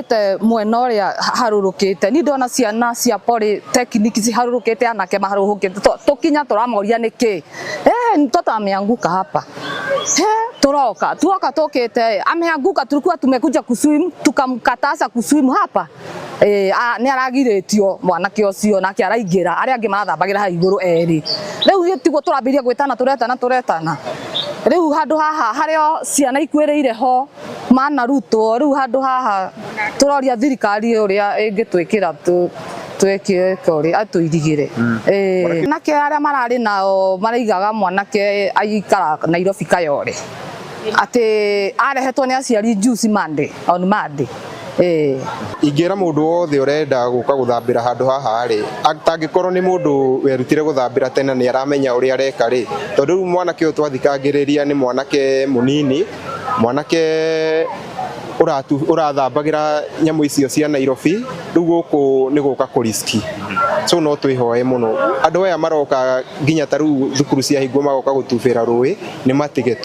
Tũthiĩte mwena ũrĩa harũrũkĩte. Niĩ ndona ciana cia polytechnic ciharũrũkĩte, anake maharũrũkĩte, tũkinya tũramoria nĩkĩ. Eh, mtoto ameanguka hapa. He, turoka tuoka tukite ameanguka, tulikuwa tumekuja kuswim, tukamkataza kuswim hapa. Eh, nĩ aragirĩtio mwanake ũcio, nake araingĩra, arĩa angĩ marathambagĩra hau igũrũ erĩ. Rĩu tiguo tũrambĩrĩria gwĩtana, tũretana, tũretana. Rĩu handũ haha harĩa ciana ikuĩrĩire ho manarutwo, rĩu handũ haha tũroria thirikari ũrĩa ĩngĩtwĩkĩra twĩke ũrĩa atũirigĩre. Mwanake arĩa mararĩ nao maraigaga mwanake aikara Nairobi Kayole, atĩ arehetwo nĩ aciari juice Monday, on Monday. Ingĩra mũndũ wothe ũrenda gũka gũthambĩra handũ haha rĩ, atangĩkorwo nĩ mũndũ werutire gũthambĩra tene, nĩ aramenya ũrĩa areka rĩ, tondũ rĩu mwanake ũyũ twathikangĩrĩria nĩ mwanake mũnini, mwanake ũrathambagĩra nyamũ icio cia Nairobi. Rĩu gũkũ nĩ gũka kũ risk, so no twĩhoe mũno andũ aya maroka nginya ta rĩu thukuru ciahingwo magoka gũtubĩra rũĩ nĩ matige.